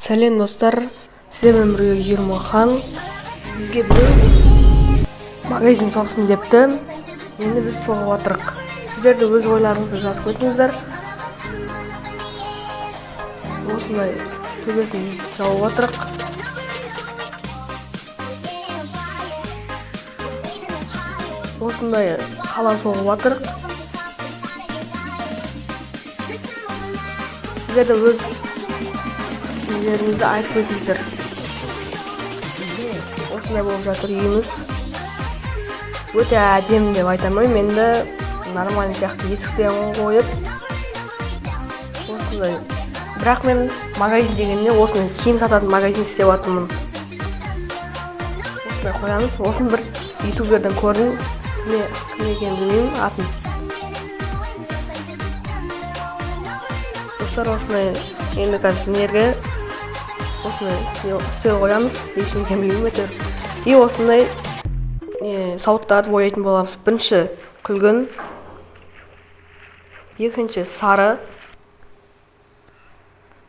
Сәлем, достар! Сіздермен бірге Ермахан. Бізге біреу магазин соқсын депті. Енді біз соғып жатырық. Сіздер де өз ойларыңызды жазып кетіңіздер. Осындай төбесін жауып жатырық. Осындай қала соғып жатырық. Сіздер де өз нелеріңізді айтып кетіңіздер. Осындай болып жатыр үйіміз. Өте әдемі деп айта алмаймын енді, нормальный сияқты, есіктен қойып осындай. Бірақ мен магазин дегенде осындай киім сататын магазин істеп жатырмын. Осындай қоямыз. Осыны бір ютуберден көрдім, кім екенін білмеймін атын. Достар, осындай енді қазір нерге осындай үстел қоямыз, не үшін екенін білмеймін әйтеуір. И осындай не сауыттарды бояйтын боламыз. Бірінші күлгін, екінші сары,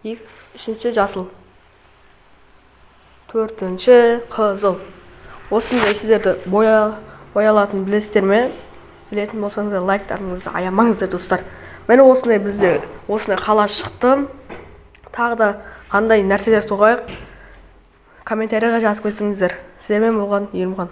үшінші жасыл, төртінші қызыл. Осындай сіздерді боялатынын білесіздер ме? Білетін болсаңыздар, лайктарыңызды аямаңыздар, достар. Міне, осындай бізде осындай қала шықты. Тағы да қандай нәрселер соғайық, комментарийға жазып кетіңіздер. Сіздермен болған Ермұхан.